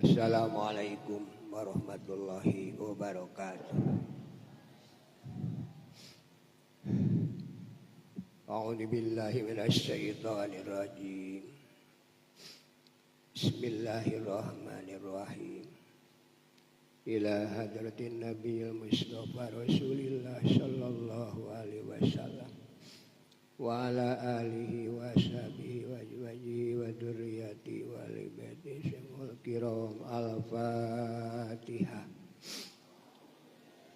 Assalamualaikum warahmatullahi wabarakatuh. A'udzu billahi minasyaitonir rajim. Bismillahirrahmanirrahim. Ila hadratin Nabiyil Mustafa Rasulillah sallallahu alaihi wasallam wa ala alihi wa sahbihi wa azwajihi wa dzurriyyati wa ali baiti syamul kiram. Al-Fatihah.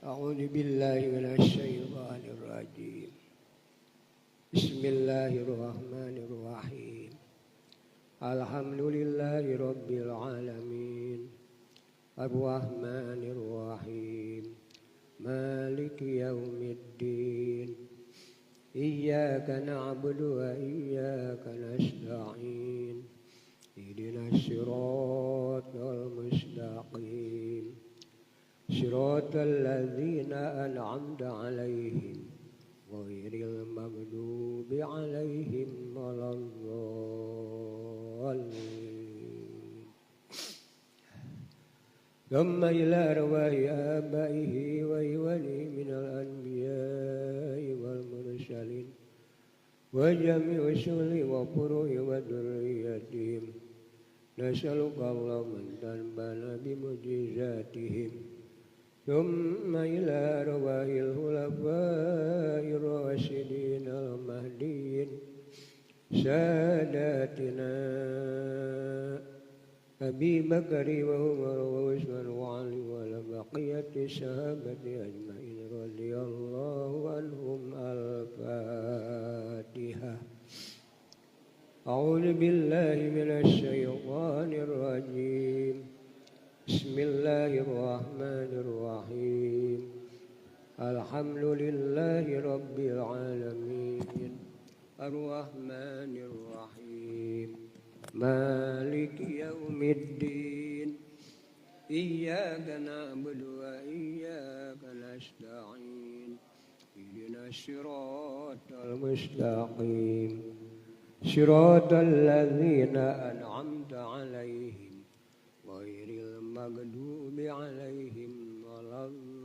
A'udzu billahi minasyaitonir rajim. Bismillahirrahmanirrahim. Alhamdulillahi rabbil alamin. Ar-Rahmanir Rahim. Maliki yaumiddin. Iyyaka na'budu wa iyyaka nasta'in. Ihdinas siratal mustaqim. Siratal ladzina an'amta 'alaihim ghairil maghdubi 'alaihim waladdallin. Thumma ila arwahi abaihi wa iwalihi minal anbiya'i wal mursalin wa jami'i usuli wa furu'i wa dzurriyyatihim. Nas'aluka Allahumma an tanfa'ana bi mu'jizatihim. Thumma ila arwahil khulafa'ir rasyidin al mahdiyyin sadatina Abi Bakri wa Umar wa Utsman wa Ali wa ala baqiyati sahabati ajma'in radhiyallahu anhum. Al-Fatihah. A'udzu billahi minasy syaithanir rajim. Bismillahirrahmanirrahim. Alhamdulillahi rabbil alamin. Arrahmanir rahim. Maliki yaumiddin. Iyyaka na'budu wa iyyaka nasta'in. Ihdinas siratal mustaqim. Siratal ladzina an'amta 'alaihim ghairil maghdubi 'alaihim waladdallin.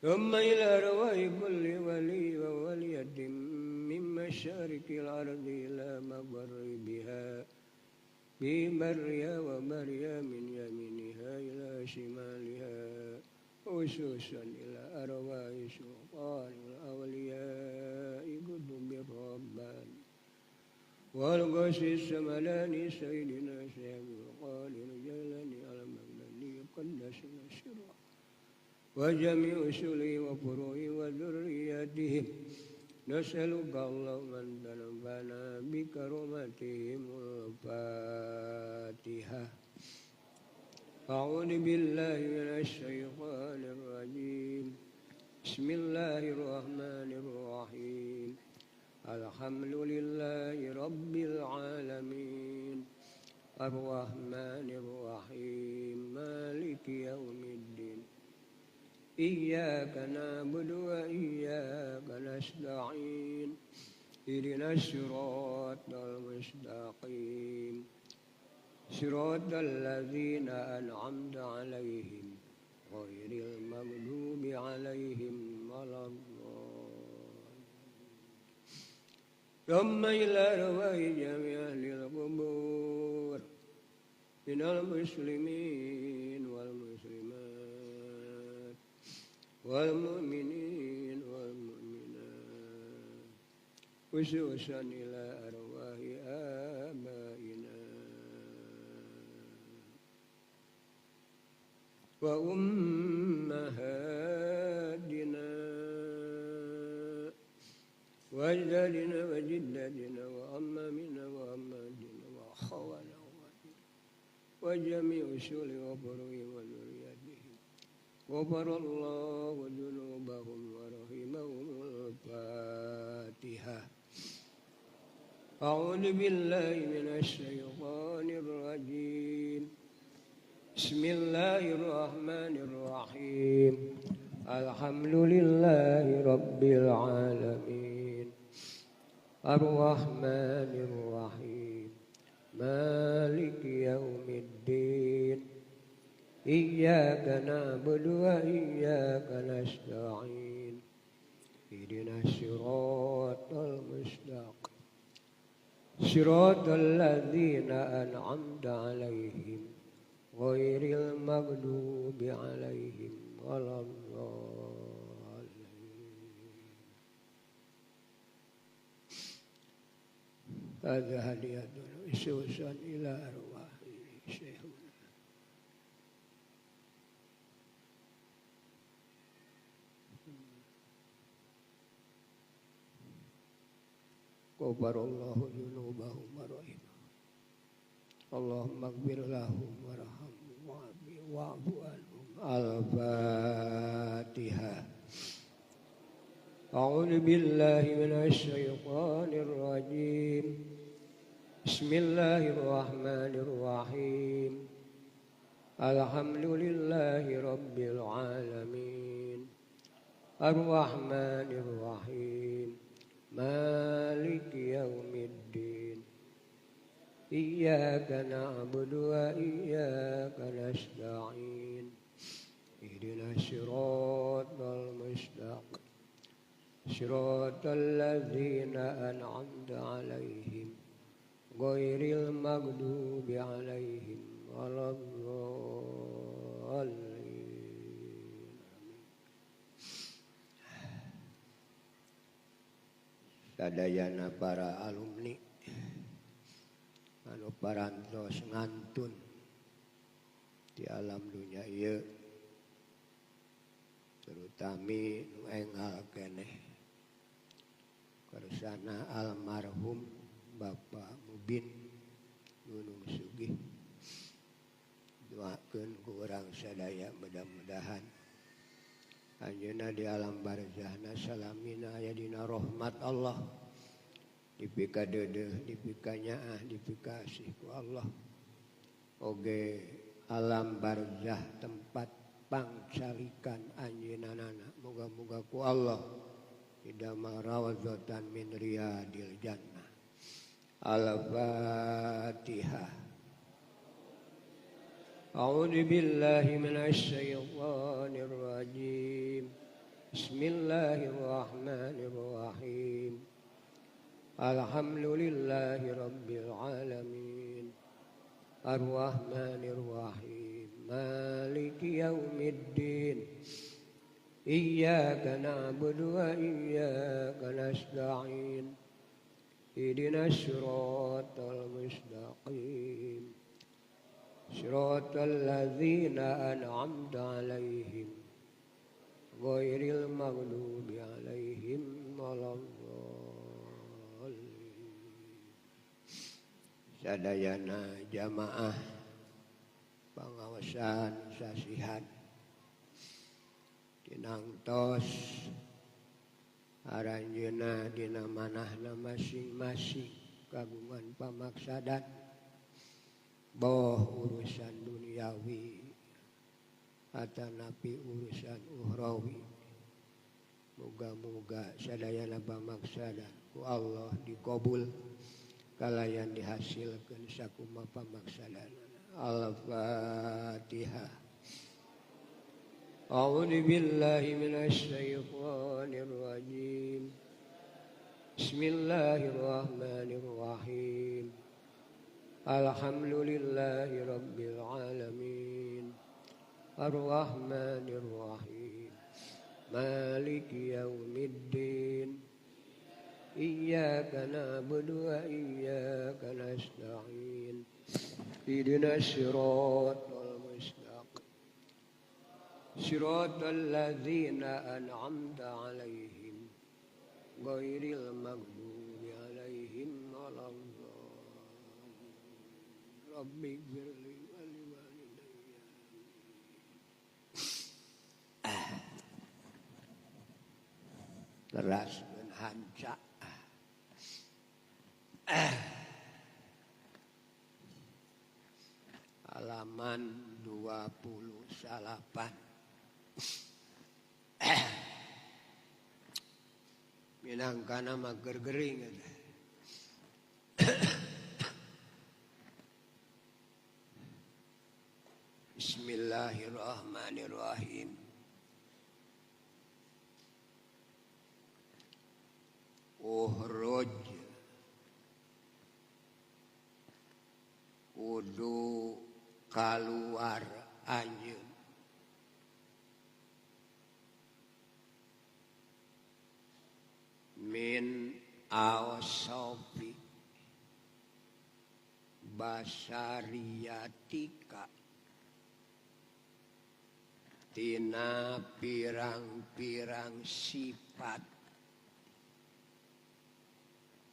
Thumma ila arwahi kulli wali wa waliyatin min masyariqil ardi ila magharibiha bi barriha wa barriha min yaminiha ila shimaliha khususan ila arwahi sultanil awliya'i qutubir rabbani wal ghausis samadani sayyidina Syaikhul Qadir Jailani al-Maghdadi qaddasallahu sirrah wa jami'i usuli wa furu'i wa dzurriyyatihim. Nas'aluka Allahumma an tanfa'ana bi karomatihim. Al-Fatihah. A'udzu billahi minasy syaithanir rajim. Bismillahirrahmanirrahim. Alhamdulillahi rabbil alamin. Arrahmanir rahim. Maliki yaumiddin. Iyyaka na'budu wa iyyaka nasta'in. Ihdinas siratal mustaqim. Siratal ladzina an'amta 'alaihim ghairil maghdubi 'alaihim waladdallin. Thumma ila arwahi jami'i ahlil qubur minal muslimin wal muslimat wal mu'minin wal mu'minat khususan ila arwahi abaina wa ummahatina wa ajdadina wa jiddatina wa ammamina wa ammatina wa akhwana wa jami'i usuli wa furu'i wa dzurriyyatihim. Ghafarallahu dzunubahum wa rahimahum. Al-Fatihah. A'udzu billahi minasy syaithanir rajim. Bismillahirrahmanirrahim. Alhamdulillahi rabbil alamin. الرحمن الرحيم مالك يوم الدين إياك نعبد وإياك نستعين اهدنا الصراط المستقيم صراط الذين أنعمت عليهم غير المغضوب عليهم ولا الضالين. هذا هدية خصوصا إلى أرواح شيخنا. غفر الله ذنوبهم ورحمهم. اللهم اغفر لهم وارحمهم واعف عنهم. الفاتحة. أعوذ بالله من الشيطان الرجيم. بسم الله الرحمن الرحيم. الحمد لله رب العالمين الرحمن الرحيم مالك يوم الدين إياك نعبد وإياك نستعين اهدنا الصراط المستقيم صراط الذين أنعمت عليهم غير المغضوب عليهم ولا الضالين. Sadayana para alumni anu parantos ngantun di alam dunia ieu, terutami nu enggal keneh kersana almarhum Bapak Mubin Gunung Sugih, doakeun ku urang sadaya mudah-mudahan anjeunna di alam barzahna salamina aya dina rahmat Allah, dipika deudeuh, dipika nyaah, dipika asih ku Allah. Oge alam barzah tempat pangcalikan anjeunna, moga-moga ku Allah didamel rawzatan min riyadil jannah. Al-Fatihah. A'udzu billahi minasy syaithanir rajim. Bismillahirrahmanirrahim. Alhamdulillahi rabbil alamin. Arrahmanir rahim. Maliki yaumiddin. Iyyaka na'budu wa iyyaka nasta'in. Ihdinas siratal mustaqim. Siratal ladzina an'amta 'alaihim ghairil maghdubi 'alaihim waladdallin. Sadayana jamaah pangawasan sasihan dinangtos aranjeuna dina manahna masing-masing kagungan pamaksadan boh urusan duniawi atanapi urusan ukhrawi. Moga-moga sadayana pamaksadan ku Allah dikabul kalayan dihasilkeun sakumaha pamaksadan. Al-Fatihah. A'udzu billahi minasy syaithanir rajim. Bismillahirrahmanirrahim. Alhamdulillahi rabbil alamin. Arrahmanir rahim. Maliki yaumiddin. Iyyaka na'budu wa iyyaka nasta'in. Ihdinas siratal mustaqim. Siratal ladzina an'amta 'alaihim ghairil maghdubi 'alaihim waladdallin. Rabbi ighfirli wa liwalidayya. Teras dan hanca. Halaman 29. Minangkana mah gergering. Bismillahirrahmanirrahim. Ukhruj kudu kaluar anjeun min awsofi basariyatika tina pirang-pirang sifat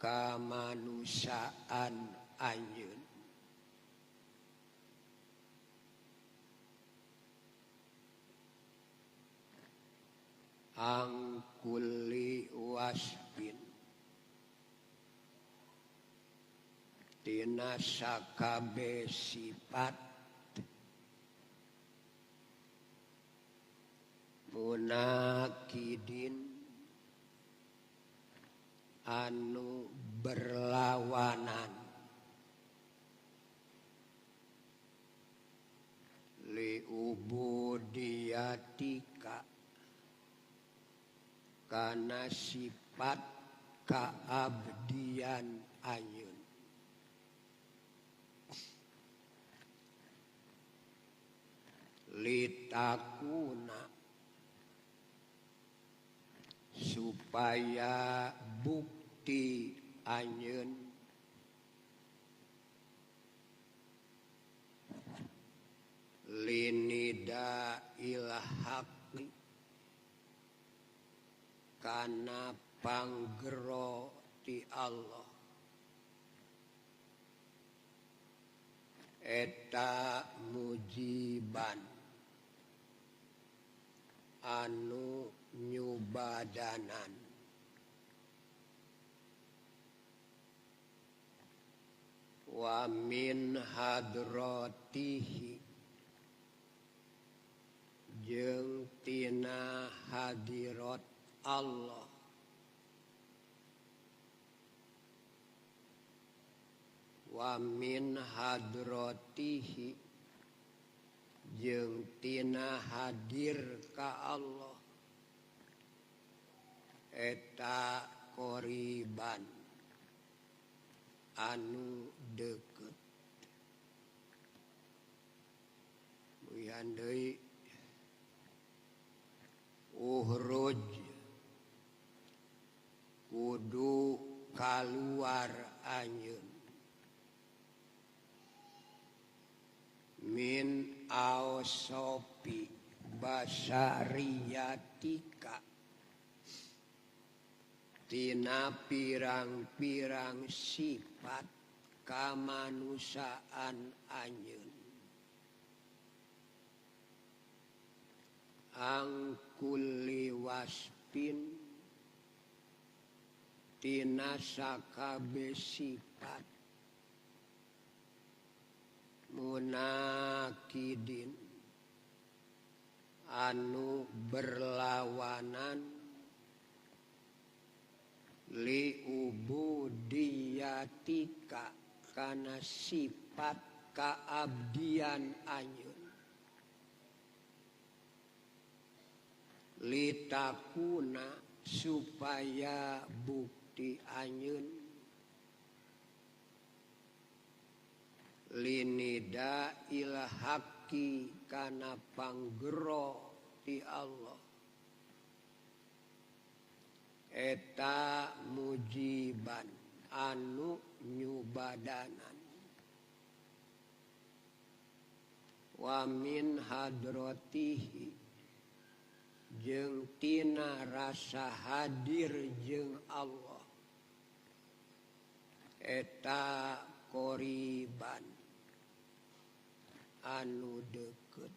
kamanusiaan anjeun angkuli wasbin tina sakabe sifat munakidin anu berlawanan liubudiyatika kana sifat kaabdian anjeun litakuna supaya bukti anjeun linida ilhaqi kana panggero ti Allah eta mujiban anu nyubadanan wa min hadratihi jeung tina hadirat Allah wa min hadratihi jeung tina hadir ka Allah eta qoriban anu deukeut. Muyan deui ukhruj kudu kaluar anjeun min awsofi basariyatika tina pirang-pirang sifat kamanusiaan anjeun angkuli wasfin tina sakabe sifat munakidin anu berlawanan liubudiyatika kana sifat kaabdian anjeun litakuna supaya bukti anjeun linida ilhaqi kana panggero ti Allah eta mujiban anu nyubadanan wa min hadratihi jeung tina rasa hadir jeung Allah eta qoriban anu deukeut.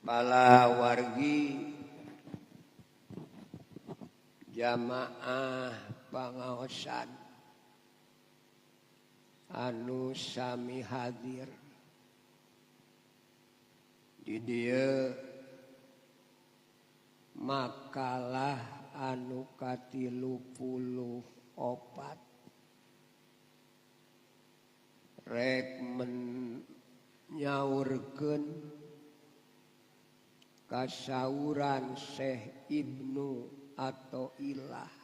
Pala wargi jamaah pangaosan anu sami hadir di dieu makalah anu ka-34 Rek menyaurkeun kasauran Syekh Ibnu Athaillah.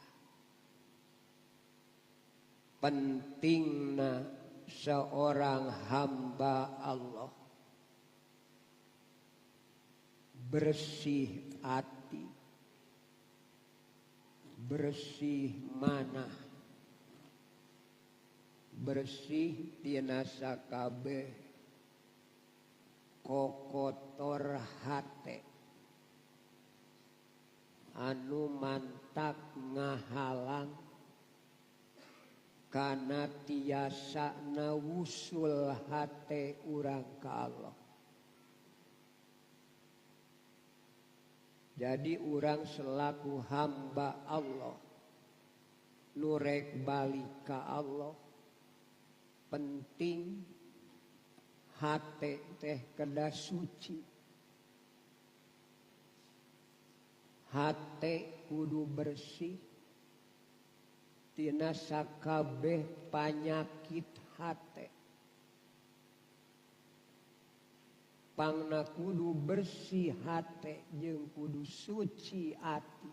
Pentingna seorang hamba Allah bersih hati, bersih manah, bersih tina sakabeh kokotor hate anu mantak ngahalang kana tiasana wusul hate urang ka Allah. Jadi urang selaku hamba Allah nu rek balik ka Allah, penting hate teh kedah suci. Hate kudu bersih tina sakabeh panyakit hate. Pangna kudu bersih hate jeung kudu suci ati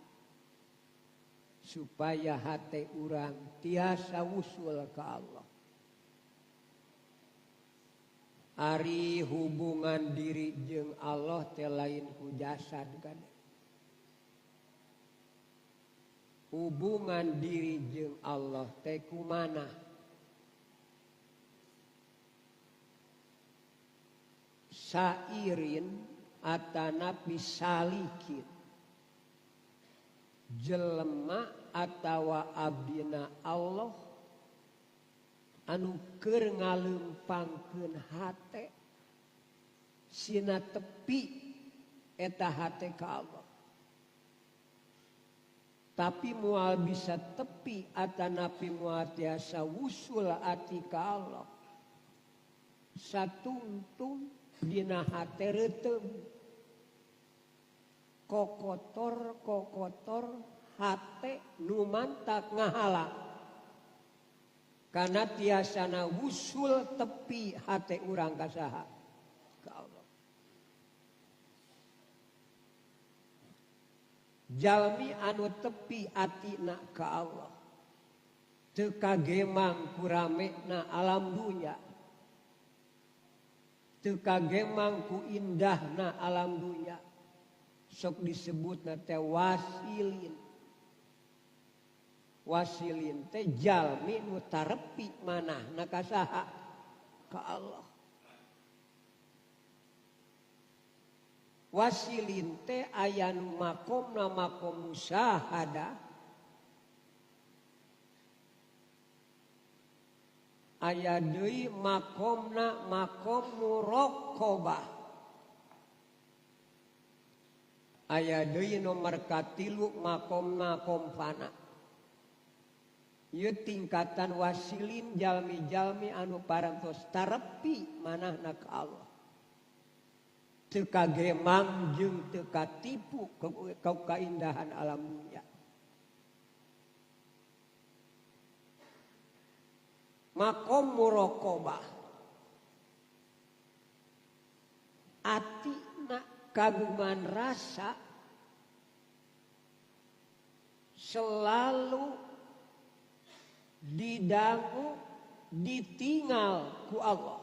supaya hate urang tiasa wusul ka Allah. Ari hubungan diri jeung Allah teh lain ku jasad kan. Hubungan diri jeung Allah teh kumanah? Sairin atanapi salikin jelema atawa abdina Allah anu keur ngaleumpangkeun hate sina tepi eta hate ka Allah. Tapi moal bisa tepi atanapi moal tiasa wusul ati ka Allah satungtung dina hate reuteum kokotor kokotor hate nu mantak ngahalang kana tiasana wusul tepi hate urang ka saha? Ka Allah. Jalmi anu tepi atina ka Allah teu kagemang ku ramena alam dunya, teu kagemang ku indahna alam dunya, sok disebutna teh wasilin. Wasilin teh jalmi nu tarepi manahna ka saha? Ka Allah. Wasilin teh aya nu makomna makom musyahadah, aya deui makomna makom muraqabah, aya deui nomor katilu makomna komfana. Ieu tingkatan wasilin jalmi-jalmi anu parantos tarepi manahna ka Allah, teu kagemang jeung teu katipu ku kaindahan alam dunya. Makom muraqabah atina kagungan rasa selalu didangu ditinggal ku Allah.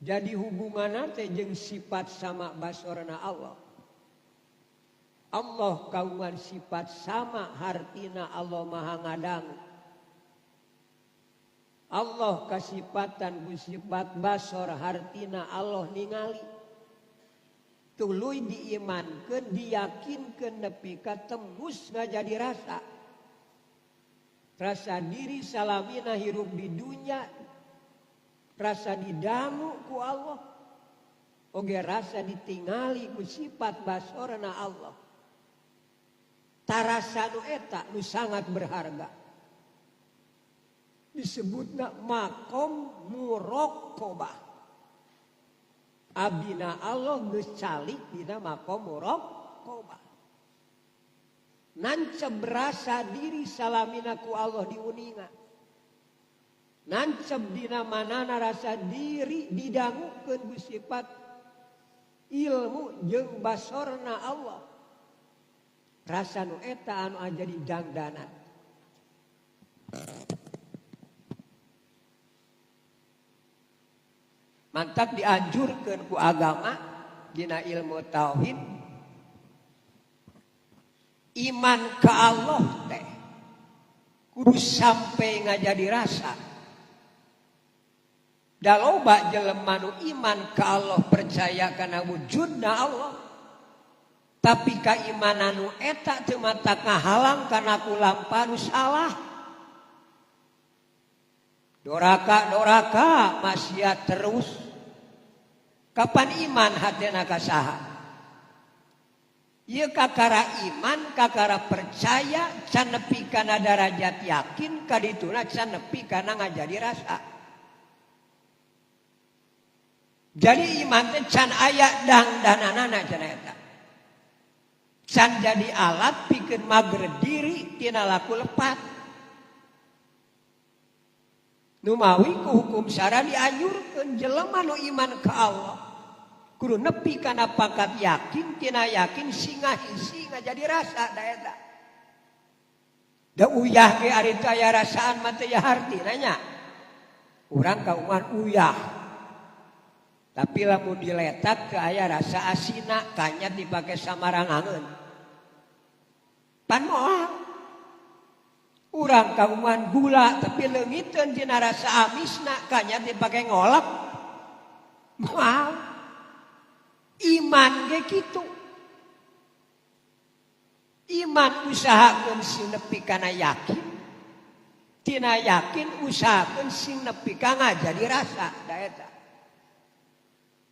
Jadi hubungan teh jeung sifat sama basorna Allah. Allah kagungan sifat sama hartina Allah maha ngadangu. Allah kasipatan ku sifat basor hartina Allah ningali. Tuluy diimankeun diyakinkeun nepi ka tembus ngajadi rasa. Rasa diri salamina hirup di dunya, rasa didangu ku Allah, oge rasa ditingali ku sifat basorna Allah. Tarasa nu eta nu sangat berharga. Disebutna makom muraqabah. Abdina Allah geus calik dina makom muraqabah. Nancep rasa diri salamina ku Allah diuninga. Nancep dina manana rasa diri didangukeun ku sifat ilmu jeung basorna Allah. Rasa nu eta anu jadi dangdanan. Mantak dianjurkeun ku agama dina ilmu tauhid iman ka Allah teh kudu sampai ngajadi rasa. Da loba jelema nu iman ka Allah percaya kana wujudna Allah. Tapi kaimanan nu eta teu mata kahalang kana kulampah nu salah. Doraka-doraka maksiat terus. Kapan iman hatena ka saha? Ieu kakara iman, kakara percaya, can nepi kana darajat yakin, kadituna can nepi kana ngajadi rasa. Jadi iman teh can aya dangdananana cenah eta. Can jadi alat pikeun mager diri tina laku lepat. Numawi ku hukum syara dianjurkeun jelema nu iman ka Allah kudu nepi kana pangkat yakin tina yakin singa hisi ngajadi rasa da eta. Da uyah ge ari teu aya rasaan mah teu hartina nya. Urang kauman uyah. Tapi lamun diletak ke aya rasa asina kanya dipake samarangangeun. Pan moal. Urang kauman gula tapi leungiteun tina rasa amisna kanya dipake ngolek. Moal. Iman ge kitu. Iman usahakeun sing nepi kana yakin. Tina yakin usahakeun sing nepi ka ngajadi rasa da eta.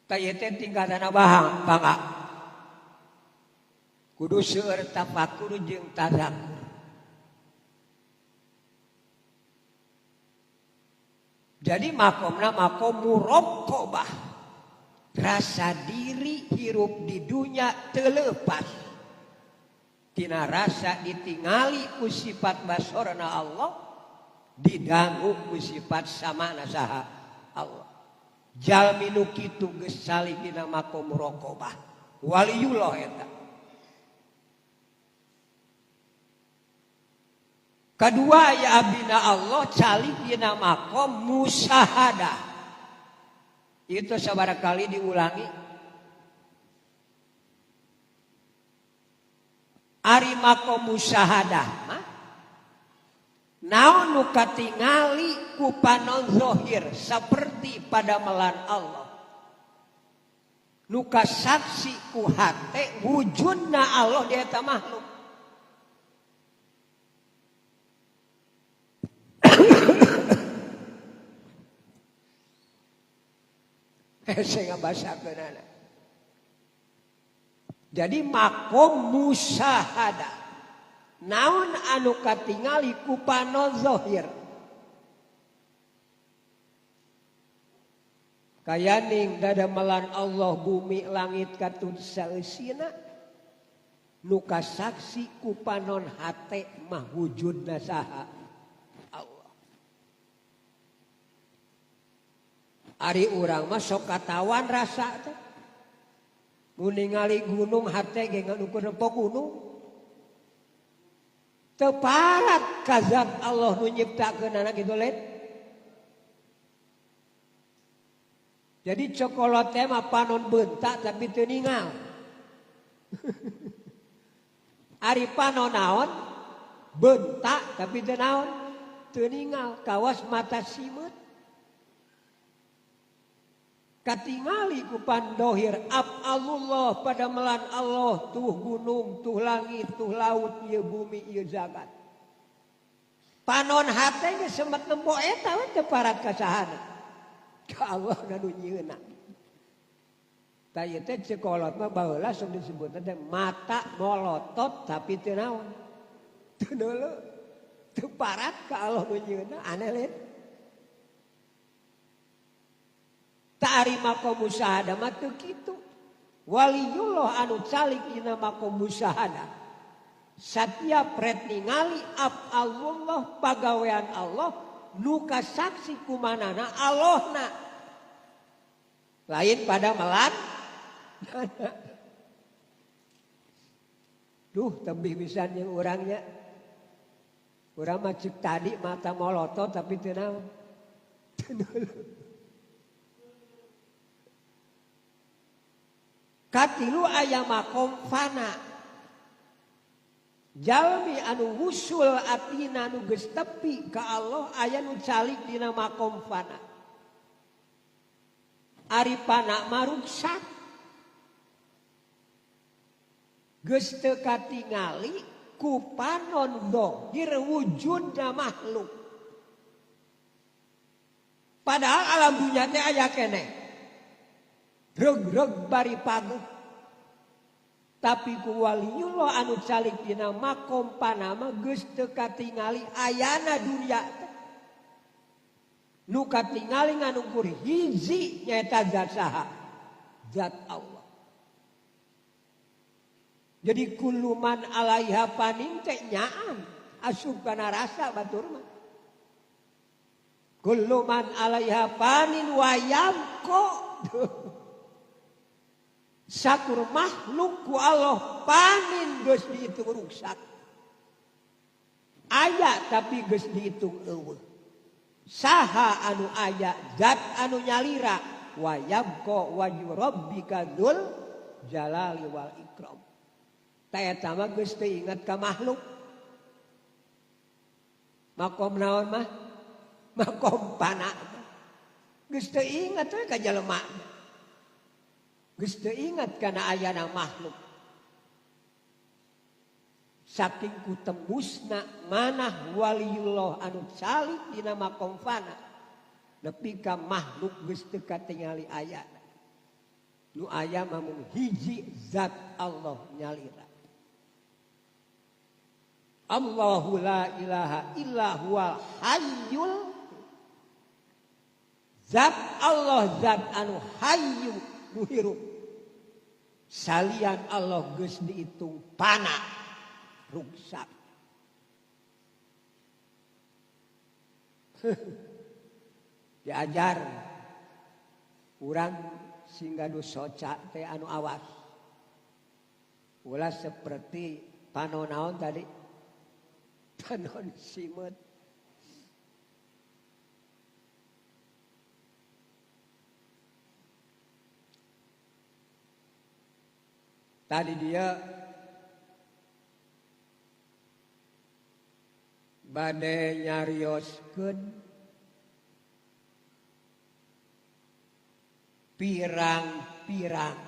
Tah ieu teh tingkatana bahang bangga. Kudu seueur tafakur jeung tazakur. Jadi makomna makom muraqabah. Rasa diri hirup di dunya teu leupas. Tina rasa ditingali ku sifat basorna Allah, didangu ku sifat samana saha Allah. Jalmi nu kitu geus salik dina makom muraqabah. Waliyullah eta. Kedua ya abdina Allah calik dina makom musyahadah. Itu sabaraha kali diulangi. Ari makom musyahadah mah naon nu katingali ku panon zahir seperti pada melan Allah. Nu kasaksi ku hate wujudna Allah di eta makhluk. Saya ngabasakeunana. Jadi makom musyahadah. Naon anu katingali ku panon zahir. Kayaning dadamelan Allah bumi langit katun saeusina nu kasaksi ku panon hate mah wujudna saha Allah. Ari urang mah sok katawan rasa teh. Mun ningali gunung hate ge ngan ukur nempo gunung. Teu parat kazat Allah nu nyiptakeunana kitu lain. Jadi cokolot teh mah panon bentak tapi teu ningal. Ari panon naon? Bentak tapi teu naon? Teu ningal, kawas mata simeut. Katingali ku pandohir af'alullah pada melan Allah tuh gunung, tuh langit, tuh laut, ieu bumi, ieu zagat. Panon hate ge semet nempo eta we teu parat ka sahana. Ka Allah nu nyieunna. Tah ieu teh cekolot mah baheula sok disebutna teh mata molotot tapi teu naon. Teu neuleuh. Teu parat ka Allah nu nyieunna aneh lain. Ari makom musyahadah mah teu kitu. Waliyullah anu calik dina makom musyahadah. Satiap ret ningali af'alullah pagawean Allah Nu kasaksi kumanana Allahna. Lain pada melan. Duh tebih pisan jeung urangnya. Urang mah ceuk tadi mata molotot tapi teu naon. Katilu aya makom fana. Jalmi anu wusul atina nu geus tepi ka Allah aya nu calik dina makom fana. Ari fana maruksak. Geus teu katingali ku panon zahir wujudna makhluk. Padahal alam dunya teh aya keneh. Reug-reug bari paguh. Tapi ku waliullah anu calik dina makom panama geus teu katingali ayana dunya teh. Nu katingali ngan ukur hiji nyaeta zat saha? Zat Allah. Jadi kuluman alaiha panin teh nyaan asup kana rasa batur mah. Kuluman alaiha panin wayam kok. Sakur makhluk ku Allah panin geus dihitung ruksak. Aya tapi geus dihitung eueuh. Saha anu aya zat anu nyalira wayabqa wajhu rabbika dzul jalali wal ikram. Ta eta mah geus teu inget ka makhluk. Makom naon mah? Makom pana. Geus teu inget we ka jelema. Geus teu ingat kana ayana makhluk. Saking ku tembusna manah waliullah anu calik dina makom fana nepi ka makhluk geus teu katingali ayana. Nu aya mah mung hiji zat Allah nyalira. Allahu la ilaha illa huwal hayyul. Zat Allah zat anu hayyu nu hirup. Salian Allah geus dihitung pana ruksak. Diajar urang sehingga nu soca teh anu awas. Ulah seperti panon naon tadi? Panon simeut. Tadi dia bade nyarioskeun pirang-pirang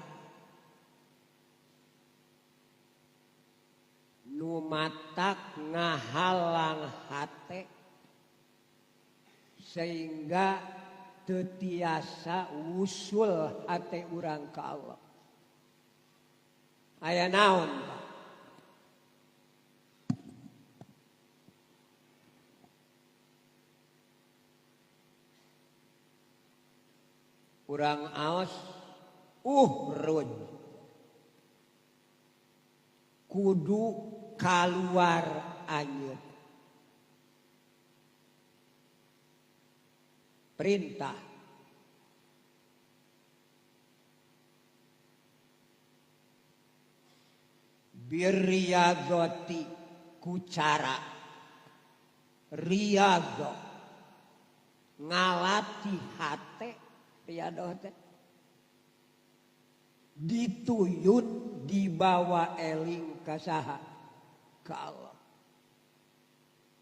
nu matak ngahalang hate sehingga teu tiasa wusul hate urang ka Allah. Aya naon Pak? Urang aos uhruj kudu kaluar anjeun. Perintah. Birriyadhati ku cara riyadhah ngalatih hate riyadhah teh dituyun dibawa eling ka saha? Ka Allah.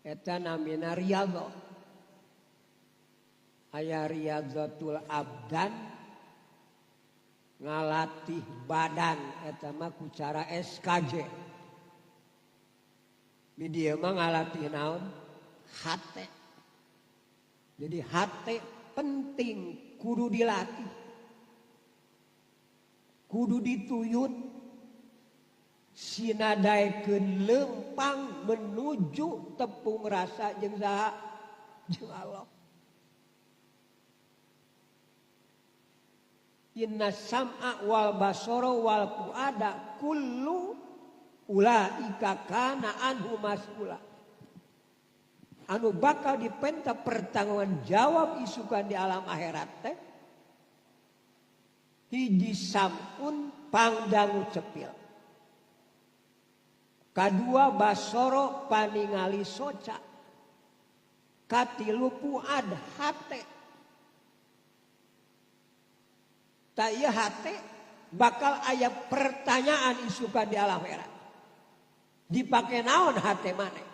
Eta namina riyadhah. Aya riyadhatul abdan ngalatih badan eta mah ku cara SKJ. Di dieu mah ngalatih naon? Hate. Jadi hate penting kudu dilatih. Kudu dituyun sinadaekeun leumpang menuju tepung rasa jeung saha? Jeung Allah. Inna sam'a wal basara wal fuada kullu ulaika kana anhu mas'ula. Anu bakal dipenta pertanggungan jawab isukan di alam akhirat teh hiji sampun pangdangu cepil. Kadua basoro paningali soca. Katilu puad hate. Tak ieu hate bakal aya pertanyaan isukan di alam akhirat. Dipake naon hate maneh?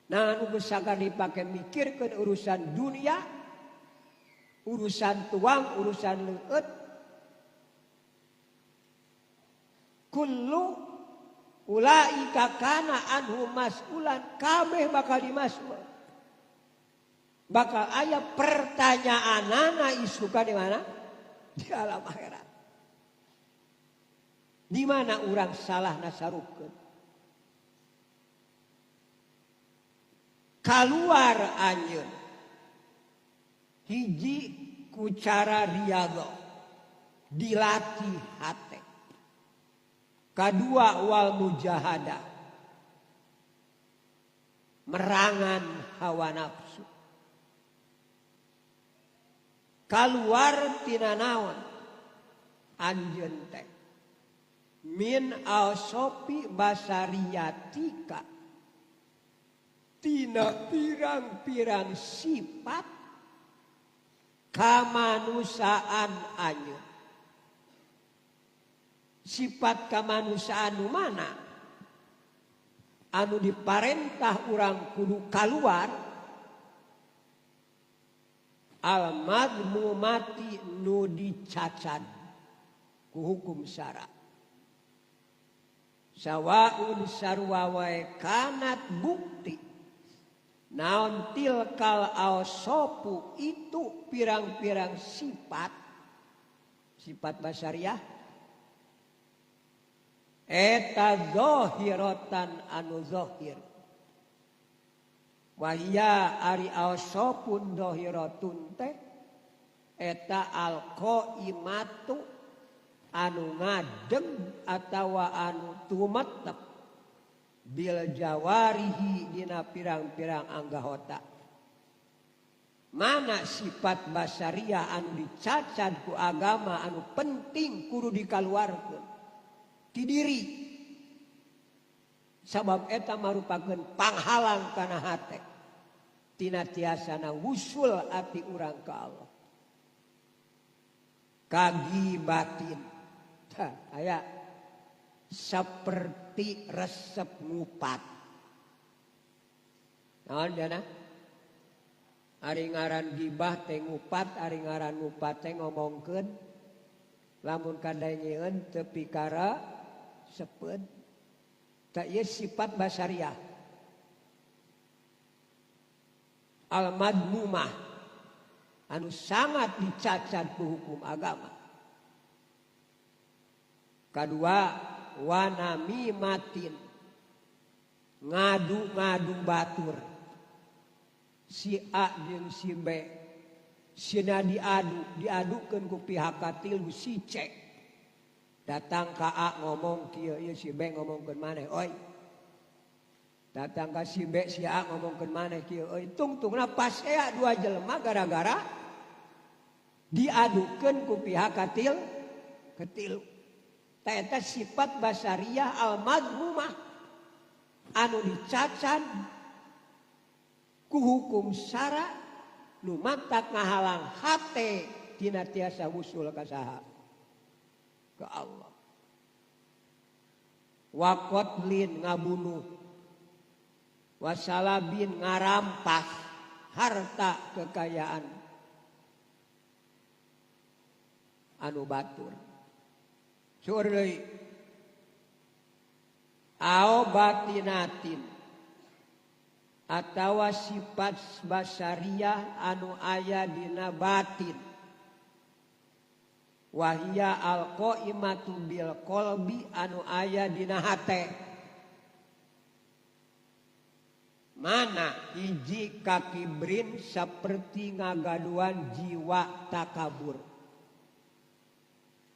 Nah, anu geus dipake mikirkeun urusan dunia, urusan tuang, urusan leueut. Kullu ulaika kana anhu mas'ulan, kabeh bakal dimas'ul. Bakal aya pertanyaanana isukan di mana? Di alam akhirat. Di mana urang salah nasarupkeun? Kaluar anjeun hiji ku cara riyadhah dilatih hate. Kadua wal mujahadah merangan hawa nafsu. Kaluar tina naon anjeun teh min alsopi basariyatika tina pirang-pirang sifat kamanusiaan anjeun. Sifat kamanusiaan nu mana anu diparentah urang kudu kaluar al madmumati nu dicacat ku hukum syara. Sawaun sarua wae kanat bukti naon tilkal ausopu itu pirang-pirang sifat sifat basariah eta zahiratan anu zahir. Wahia ari ausopun zahiratun teh eta alqaimatu anu ngadeg atawa anu tumetep bil jawarihi dina pirang-pirang anggahota. Mana sifat basariah anu dicacat ku agama anu penting kudu dikaluarkeun ti diri. Sabab eta marupakeun panghalang kana hate tina tiasana wusul ati urang ka Allah. Kagi batin tah aya seperti resep ngupat. Naon dana? Ari ngaran gibah teh ngupat, ari ngaran ngupat teh ngomongkeun. Lamun kadaenyeun teu pikara sepeun. Tah ieu sifat basariah. Al madmumah anu sangat dicacat ku hukum agama. Kadua wanamimatin ngadu-ngadu batur. Si A jeung si B sina diadu, diadukeun ku pihak katilu si C. Datang ka A ngomong kieu, ieu si B ngomongkeun maneh, oi. Datang ka si B, si A ngomongkeun maneh kieu, oi. Tungtungna pasea dua jelema gara-gara diadukeun ku pihak katilu. Eta sifat basariah al-madmumah anu dicacat ku hukum syara nu mantak ngahalang hate tina tiasa wusul ka saha? Ka Allah. Wa qatlin ngabunuh, wasalabin ngarampas harta kekayaan anu batur. Seueur deui au batinatin atawa sifat basariah anu aya dina batin. Wahia alqaimatu bil qalbi anu aya dina hate. Mana hiji kakibrin seperti ngagaduan jiwa takabur.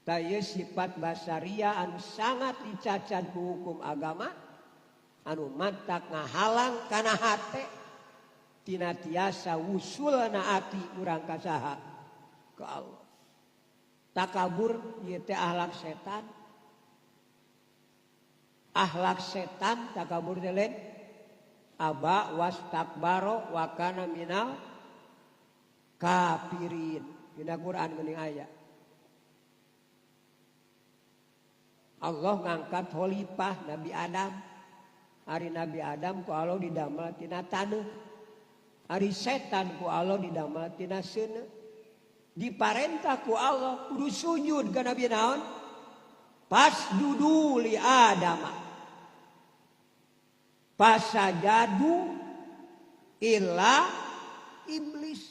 Tah ieu sifat basariah anu sangat dicacat ku hukum agama anu mantak ngahalang kana hate Tina tiasa wusulna ati urang ka saha? Ka Allah. Takabur ieu teh akhlak setan. Akhlak setan takabur teh lain. Aba wastakbaro wa kana minal kafirin. Dina Quran geuning aya. Allah ngangkat khalifah Nabi Adam. Ari Nabi Adam ku Allah didamel tina taneuh. Ari setan ku Allah didamel tina seuneu. Diparentah ku Allah kudu sujud ka Nabi naon? Fasjudu li Adama. Fasajadu illa iblis.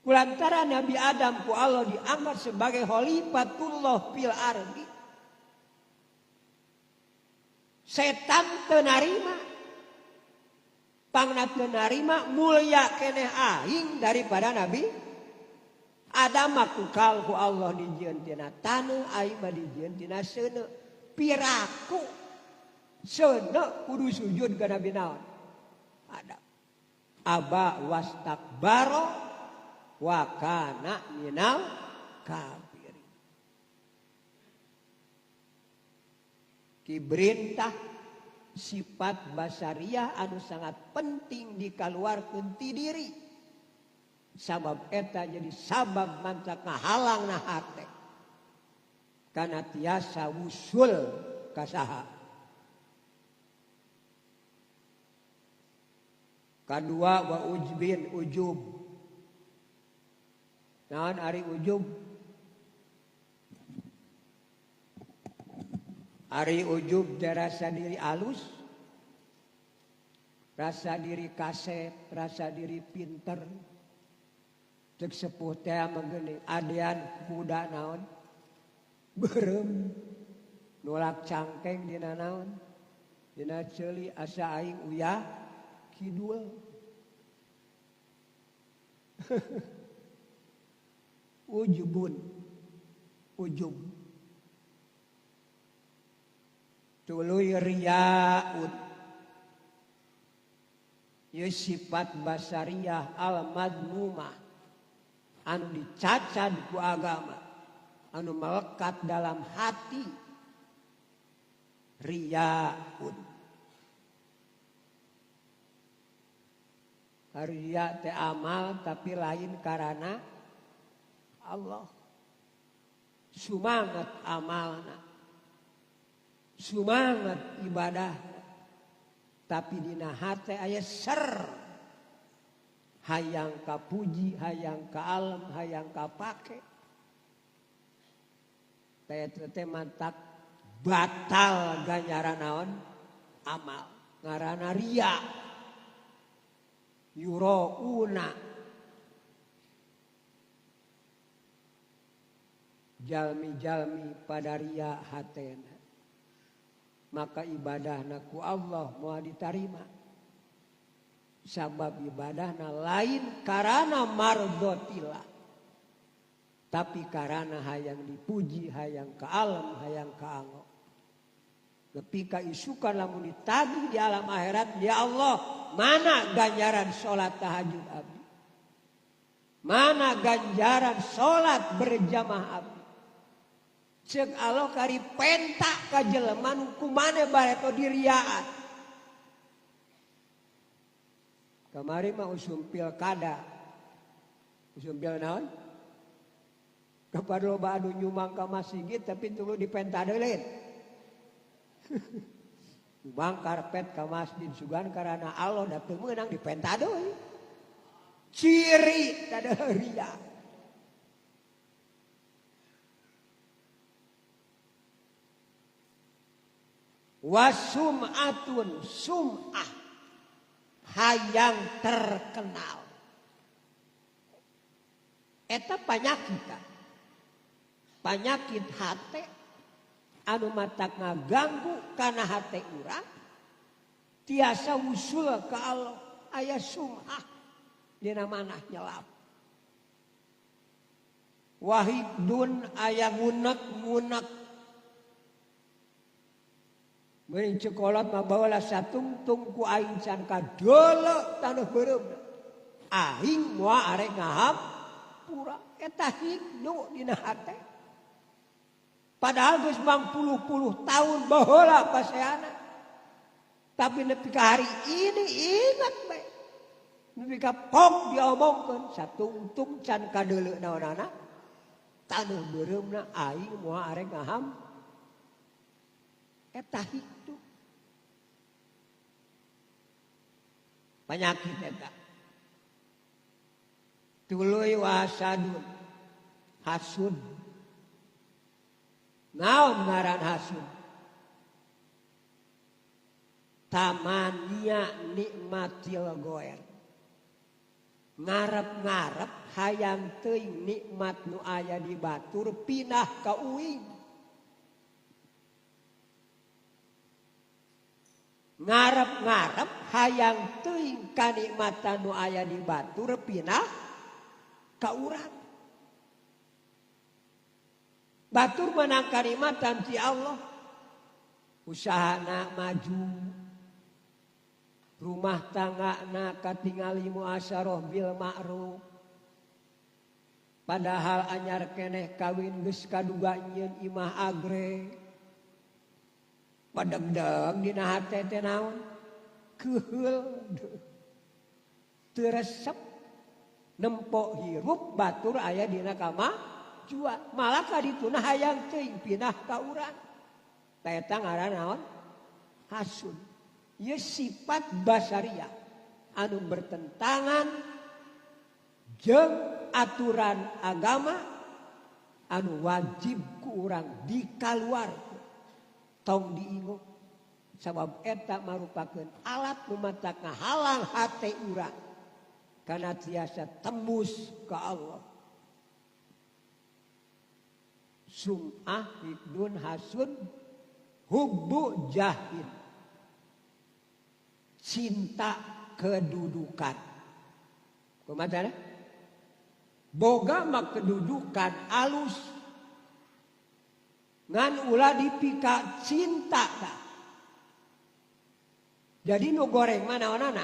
Kulantaran Nabi Adam ku Allah diangkat sebagai khalifatullah fil ardi. Setan teu narima. Pangna teu narima mulia keneh aing daripada Nabi Adam mah kukal ku Allah dijieun tina taneuh, aing mah dijieun tina seuneu. Piraku seuneu kudu sujud ka Nabi naon? Adam. Aba wastakbaro wa kana minal kafirin. Kibrintah sifat basariah anu sangat penting dikaluarkeun ti diri. Sabab eta jadi sabab mantak ngahalangna hate. Kana tiasa wusul ka saha. Kadua wa ujbin ujub. Naon ari ujub? Ari ujub teh rasa diri alus, rasa diri kasep, rasa diri pinter. Cek sepuh teh mah adean kuda naon? Beureum. Nolak cangkeng dina naon? Dina ceuli asa aing uyah kidul. Ujubun, ujub. Tuluy riyaun. Ieu sifat basariah al-madmumah anu dicacat ku agama, anu melekat dalam hati. Riyaun. Riya teh amal tapi lain karana Allah. Sumangat amalna, sumangat ibadah, tapi dina hate aya ser hayang kapuji, hayang ka alam, hayang kapake. Teh teh mantak batal ganjaran naon amal, ngaranna riya. Yurauna jalmi-jalmi pada riya hatena, maka ibadahna ku Allah moal ditarima. Sabab ibadahna lain karana mardotillah, tapi karana hayang dipuji, hayang ka alam, hayang ka anggo. Nepi ka isukan lamun ditagih di alam akhirat, ya Allah, mana ganjaran salat tahajud abdi? Mana ganjaran salat berjamaah abdi? Ceuk Allah kari penta ka jelema nu kumane bareto diriaan. Kamari mah usum pilkada. Usum pil naon? Kepada loba anu nyumang ka masjid tapi tuluy dipenta deui lain. Nyumang karpet ka masjid sugan karana Allah da teu meunang dipenta deui. Ciri tadi ria. Wasum'atun sum'ah, hayang terkenal. Eta panyakit, panyakit hate anu matak ngaganggu kana hate urang tiasa usul ka Allah aya sum'ah dina manah nyelap. Wahidun aya ngunek-ngunek. Meureun cekolot mah bawalah satungtung ku aing can kadolok taneuh beureumna. Aing moal arek ngahampura eta hiknu dina hate. Padahal geus mangpuluh-puluh tahun baheula paseana. Tapi nepi ka hari ini ingat bae. Nepi ka pok diomongkeun satungtung can kadeuleu naonana. Taneuh beureumna aing moal arek ngaham. Eta hiknu. Penyakit eta. Tuluy wasadun hasun. Naon ngaran hasun? Tamania nikmatil goer. Ngarep-ngarep hayang teuing nikmat nu aya di batur pindah ka uing. Ngarep-ngarep hayang teuing kanikmatan nu aya di batur pindah ka urang. Batur menang kanikmatan ti Allah. Usahana maju. Rumah tanggana katingali muasyarah bil ma'ruf. Padahal anyar keneh kawin geus kaduga nyieun imah agre. Padegdeg dina hate teh naon? Keuheul. Teu resep nempo hirup batur aya dina kamajuan. Malah ka dituna hayang teuing pindah ka urang. Ta eta ngaran naon? Hasun. Ieu sifat basariah anu bertentangan jeung aturan agama anu wajib ku urang dikaluarkeun. Tong diingu sabab eta marupakeun alat nu matak ngahalang hate urang kana tiasa tembus ka Allah. Sum'ah hidun hasun hubbu jahin. Cinta kedudukan. Kumaha? Boga mah kedudukan alus. Ngan ulah dipika cinta ta. Jadi nu goreng mah naonana?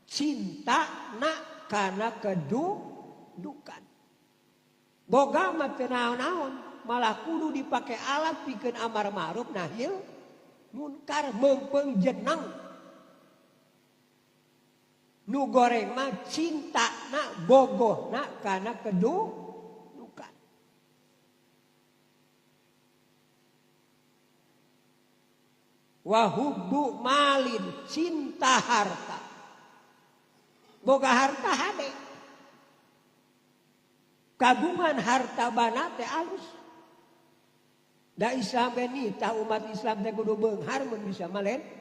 Cinta na kana kedudukan. Boga mah teu naon-naon, malah kudu dipake alat pikeun amar ma'ruf nahi munkar meungpeung jeneng. Nu goreng mah cinta na bogoh na kana kedudukan. Wahubbu malin cinta harta. Boga harta hade. Kagungan harta bana teh alus. Da Islam ge nitah umat Islam teh kudu beunghar mun bisa malen.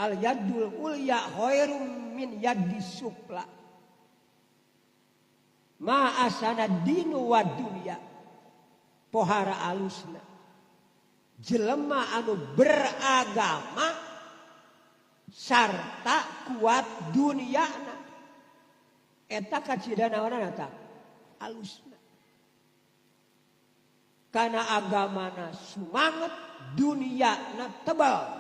Al yadul ulya khairum min yadis sufla. Ma asana dinu wa dunya. Pohara alusna. Jelema anu beragama sarta kuat duniana. Eta kacida naonana ta? Alusna. Kana agamana sumanget, duniana tebal.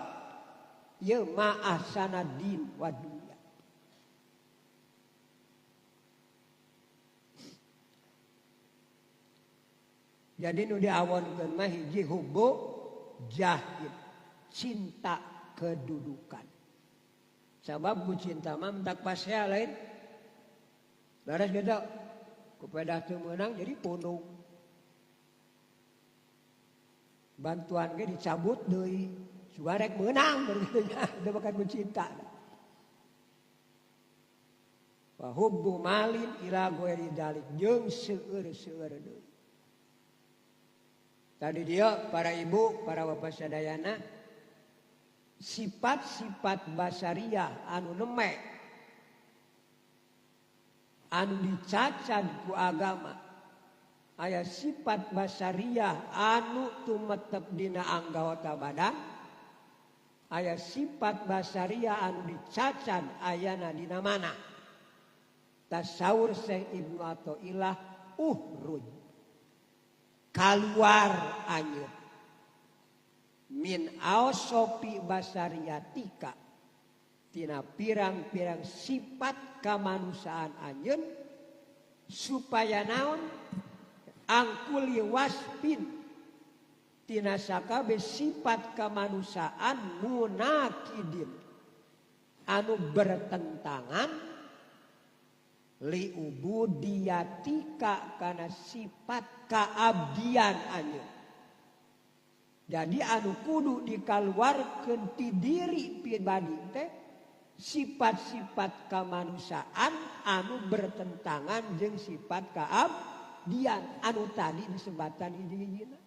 Ieu ma ahsana din wa dunya. Jadi nu diawonkeun mah hiji hubbu jahid, cinta kedudukan. Sabab ku cinta mah mentak pasea lain. Beres gitu. Ku pedah teu meunang jadi pundung. Bantuan ge dicabut deui. Suarek menang berarti itu bukan ku cinta. Wa hubbu malin ila ghairi dalik jeung seueur-seueur deui. Tadi dia para ibu, para bapak sadayana sifat-sifat basariah anu nemek anu dicacan ku agama. Aya sifat basariah anu tumetep dina anggota badan. Aya sifat basariah anu dicacan ayana dina mana. Tasawur Syekh Ibnu Athaillah uhruj. Kaluar anjeun. Min ausopi basariatika tina pirang-pirang sifat kamanusiaan anjeun supaya naon angkuli wasfin tina sakabe sifat kamanusiaan munakidin anu bertentangan li ubudiyatika kana sifat kaabdian anjeun. Jadi anu kudu dikaluarkeun ti diri pribadi teh sifat-sifat kamanusiaan anu bertentangan jeung sifat kaabdian anu tadi disebatan hiji-hijina.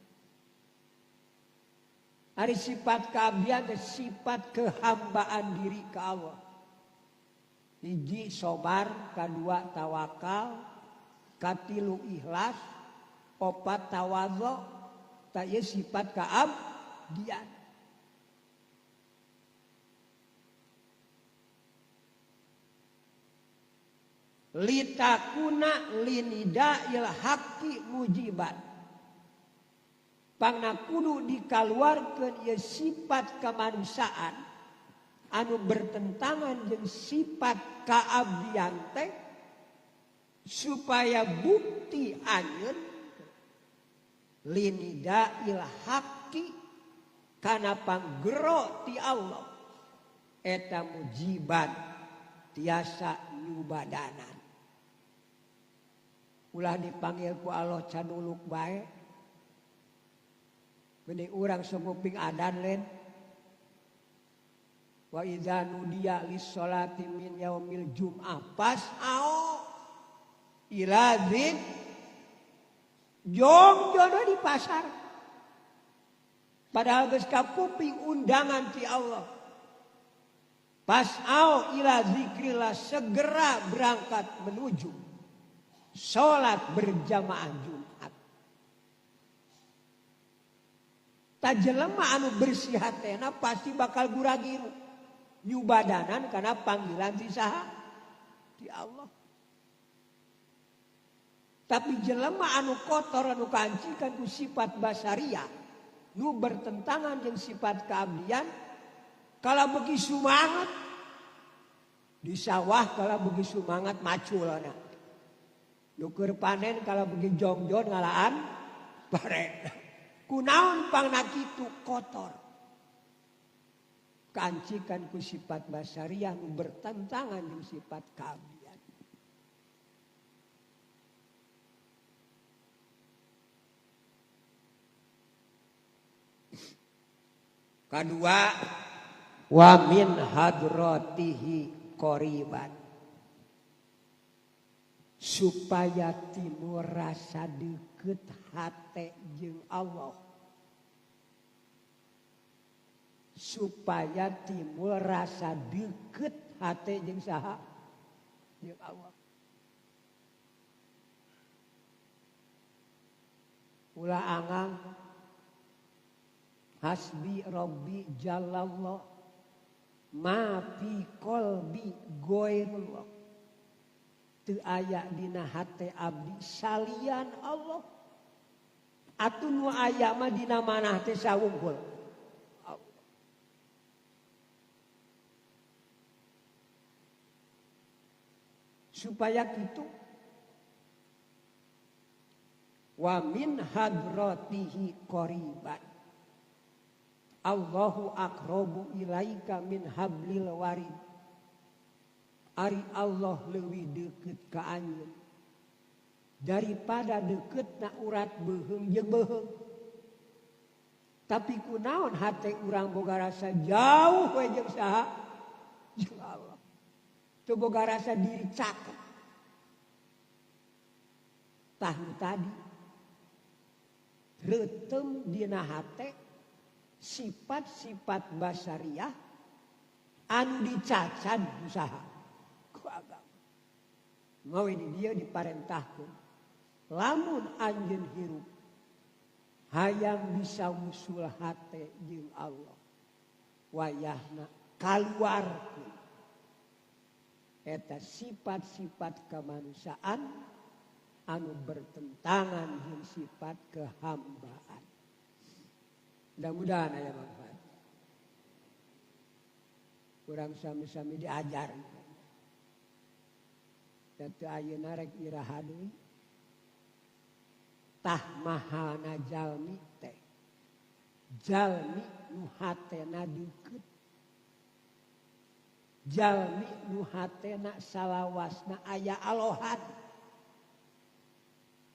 Ari sifat kaabdian teh sifat kehambaan diri ka Allah. Hiji sobar, kadua tawakal, katilu ikhlas, opat tawadhu. Tak ieu sifat kaabdian. Litakuna linidail haqqi mujibat. Pangna kudu dikaluarkeun ieu sifat kemanusiaan anu bertentangan jeung sifat kaabdian teh supaya bukti anjeun linidail haqqi kana panggero ti Allah eta mujibat tiasa nyubadanan. Ulah dipanggil ku Allah canuluk bae. Geuning urang sanguping adan len. Wa idza nudiya lis-sholati min yaumil jum'ah fas'au ila dzikr jong jodoh di pasar. Padahal geus kakuping undangan ti Allah. Pas'au ila zikrillah, segera berangkat menuju salat berjamaah Jumat. Ta jelema anu bersih hatena pasti bakal guragiru nyubadanan karena panggilan ti saha? Ti Allah. Tapi jelema anu kotor anu kancikan ku sifat basaria nu bertentangan jeung sifat keabdian, kalau beuki sumangat di sawah, kalau beuki sumangat maculana. Nu keur panen kalau beuki jongjon ngalaan pare. Kunaon pangna kitu kotor. Kancikan ku sifat basaria nu bertentangan jeung sifat keabdian. Kedua, wa min hadratihi qoriban, supaya timur rasa deket hate jeung Allah, supaya timur rasa deket hate jeung saha? Jeung Allah. Ulah angang hasbi rabbi jalallah ma fi qalbi ghairullah, teu aya dina hate abdi salian Allah. Atuh nu aya mah dina manah teh sawungkul Allah. Supaya kitu wa min hadratihi qariban, Allahu aqrabu ilaika min hablil warid. Ari Allah leuwih deukeut ka anjeun daripada deukeutna urat beuheung jeung beuheung. Tapi kunaon hate urang boga rasa jauh we jeung saha? Jeung Allah. Teu boga rasa diri cakep. Tah nu tadi reuteum dina hate sifat-sifat basariah anu dicacan usaha ku agama. Mau ini dia diparentahkeun. Lamun anjeun hirup hayang bisa wusul hate jeung Allah, wayahna kaluarkeun eta sifat-sifat kemanusiaan anu bertentangan jeung sifat kehambaan. Mudah-mudahan aya manfaat. Kurang sami-sami diajar. Dan teu ayeuna rek iraha deui. Tah mahalna jalmi teh. Jalmi nu hatena deukeut. Jalmi nu hatena salawasna aya alohan.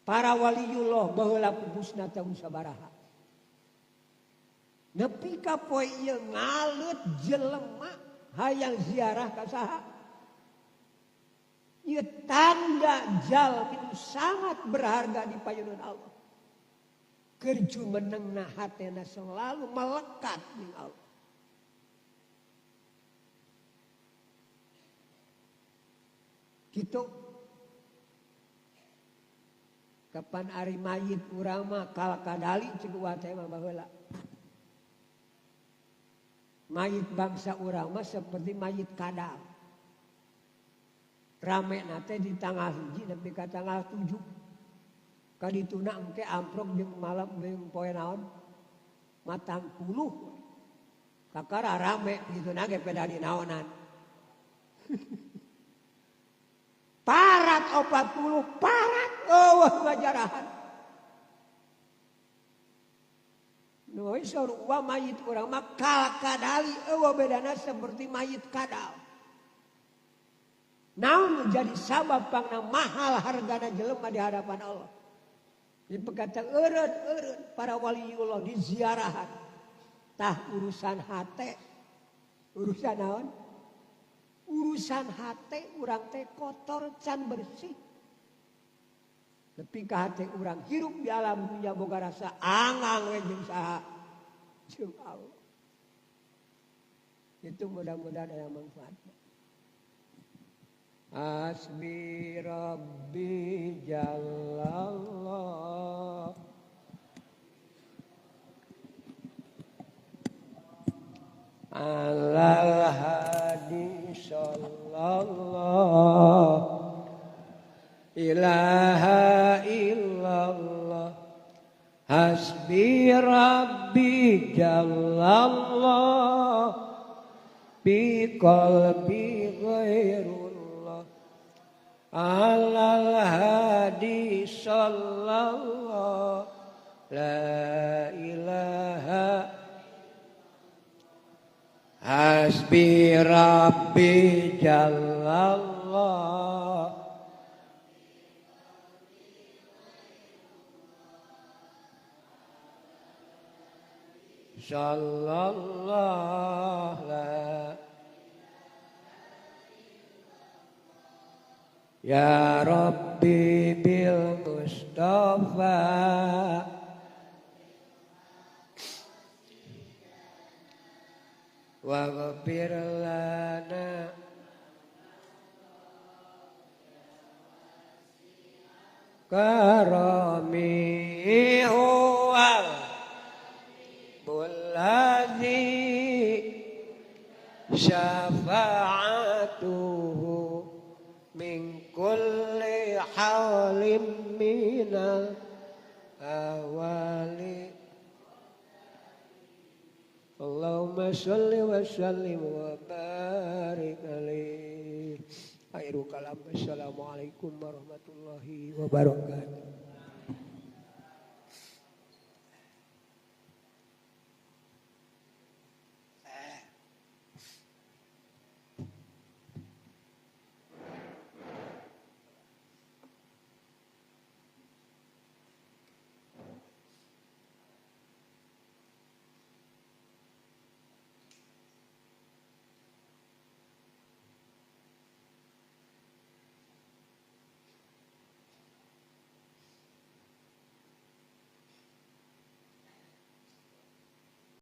Para waliyullah baheula pupusna tahun sabaraha. Nepi ka poe ieu ngaleut jelema hayang ziarah ka saha. Ieu tanda jalmi nu sangat berharga di payunan Allah. Keur jumenengna hatena selalu melekat jeung Allah. Kitu. Kapan ari mayit urang mah kal kadali ceuk uwa teh mah baheula. Mayit bangsa urang mah seperti mayit kadal. Rame nate di tanggal 1 nepi ka tanggal 7. Kadituna engke amprok jeung malam jeung poe naon? Matang puluh. Kakara rame dituna ge peda dinaonan. Parat 40 parat eueuh ngajarahan. Nu sarua mayit urang mah kal kadali eueuh bedana seperti mayit kadal. Naon jadi sabab pangna mahal hargana jelema di hadapan Allah. Dipekata eureun-eureun para waliullah diziarahan. Tah urusan hate, urusan naon? Urusan hate urang teh kotor can bersih. Nepi ka hate urang hirup di alam dunia boga rasa angang we jeung saha? Jeung Allah. Itu mudah-mudahan aya manfaatna. Hasbi Rabbi Jallallah. Alal hadi sallallahu ilaha illallah. Hasbi Rabbi Jallallah bi qalbi ghairullah. Alal hadi sallallahu la ilaha. Hasbi Rabbi Jallallah sallallahu la. Ya Rabbi bil Mustafa waghfir lana karami huwal bulladzi syafa'atuhu min kulli hawlim minal awali. Allahumma sholli wa sallim wa barik alaihi. Akhirul kalam. Assalamualaikum warahmatullahi wabarakatuh.